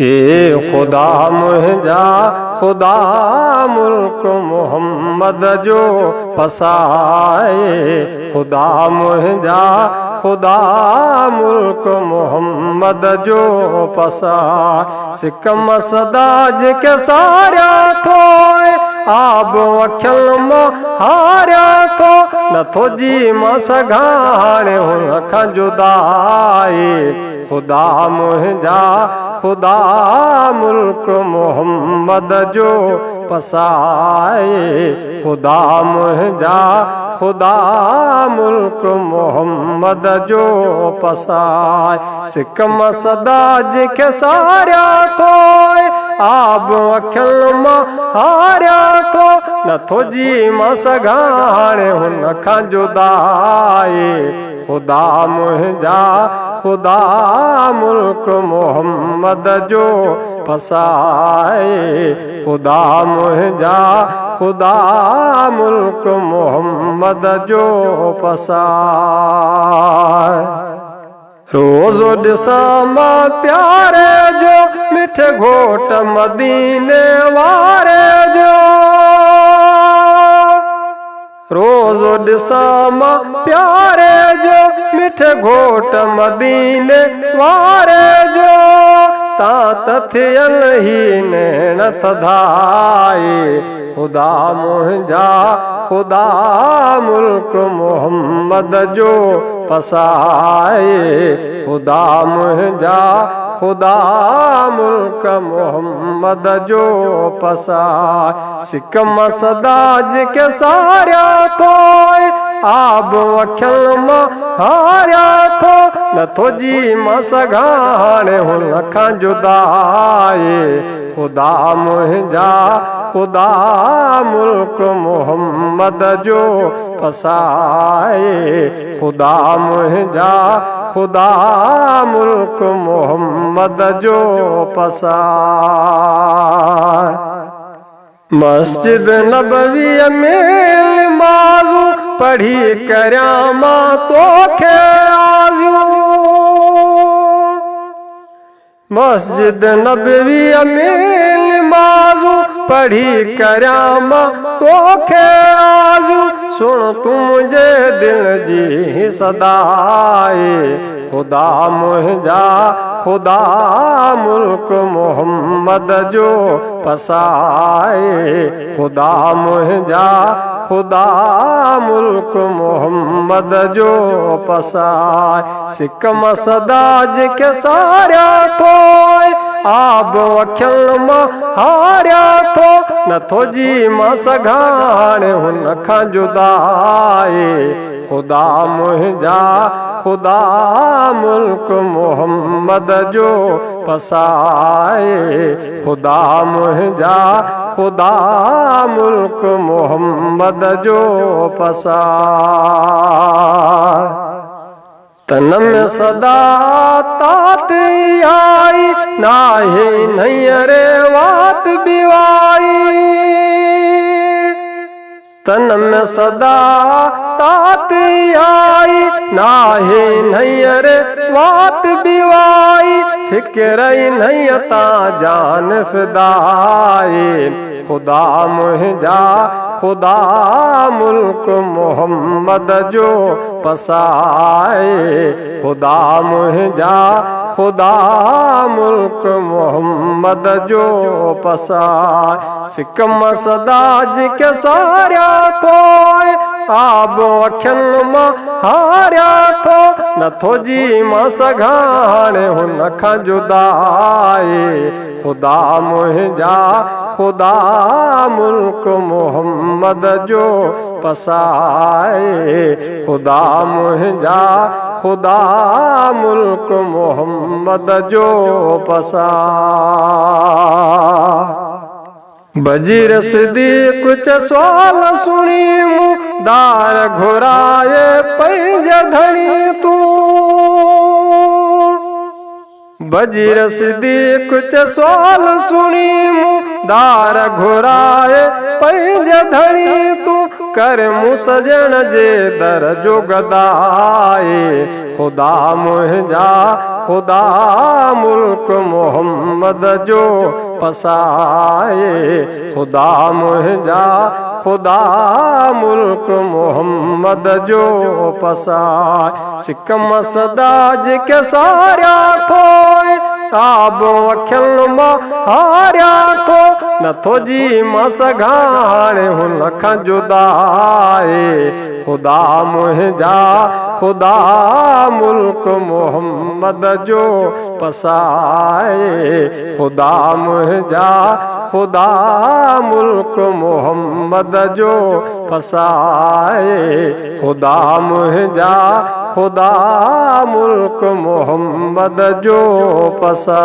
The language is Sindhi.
اي خدا منهنجا خدا ملڪ محمد جو پساء خدا منهنجا خدا ملڪ محمد جو پساء سڪ م سدا جنهن کي ساريان ٿو آب اکين مان هاريان ٿو نٿو جي مان سگهان هاڻي هن کان جدائي خدا منهنجا خدا ملڪ محمد جو پساء خدا منهنجا خدا ملڪ محمد جو پساء سڪ م سدا جنهن کي ساريان ٿو آب اکين مان هاريان ٿو نٿو جي مان سگهان هاڻي هن کان جدائي خدا منهنجا خدا ملڪ محمد جو پساء خدا منهنجا خدا ملڪ محمد جو پساء. روزو ڏسان مان پياري جو مٺ گهوٽ مديني واري جو. روزو ڏسان مان پياري جو مٺ گهوٽ مديني واري جو تان ته ٿين هي نيڻ ٿڌائي خدا منهنجا خدا ملڪ محمد جو پسائي خدا منهنجا خدا ملڪ محمد جو پسائي سڪ مان سدا جنهن کي ساريان ٿو آب اکين مان هاريان ٿو نٿو جي مان سگهان هاڻي هن کان جدائي خدا منهنجا خدا ملڪ محمد جو پسائي خدا منهنجا خدا ملڪ محمد جو پسائي. مسجد نبويء ۾ نمازون پڙهي ڪريان مان توکي آزيون. مسجد نبويء ۾ نمازون پڙهي ڪريان مان توکي آزيون. سڻ تون منهنجي دل جي صدائي. خدا منهنجا خدا ملڪ محمد جو پساء خدا منهنجا خدا ملڪ محمد جو پساء سڪ مان سدا جنهن کي ساريان ٿو آب اکين مان هاريان ٿو نٿو جي مان سگهان هاڻي هن کان جدائي خدا منهنجا خدا ملڪ محمد جو پساء خدا منهنجا خدا ملڪ محمد جو پساء. تن ۾ سدا تات اهائي ناهي انهيء ري وات به وائي. تن ۾ سدا تات اهائي، ناهي انهيء ري وات به وائي، فڪر انهيء تان جان فدائي، خدا منهنجا خدا ملڪ محمد جو پسائي، خدا منهنجا خدا ملڪ محمد جو پسائي. سڪ مان سدا جنهن کي ساريان ٿو آب اکين مان هاريان ٿو نٿو جي مان سگهان هاڻي هن کان جدائي خدا منهنجا خدا ملڪ محمد جو پسائي خدا منهنجا خدا ملڪ محمد جو پسائي. بجير صديق چه سوال سڻي مون دار گهرائي پنهنجي ڌڻي تون. بجير صديق چه سوال سڻي مون دار گهرائي پنهنجي ڌڻي تون. ڪر مون سڄڻ جي در جو گدائي، خدا منهنجا خدا ملڪ محمد جو پسائي، خدا منهنجا خدا ملڪ محمد جو پسائي. سڪ مان سدا جيڪي ساريان ٿو ۽ آب اکين مان هاريان ٿو، نٿو جي مان سگهان هاڻي هن کان جدائي، خدا منهنجا خدا ملڪ محمد جو پسائي، خدا منهنجا خدا ملڪ محمد جو پسائي، خدا منهنجا خدا ملڪ محمد جو پسائي.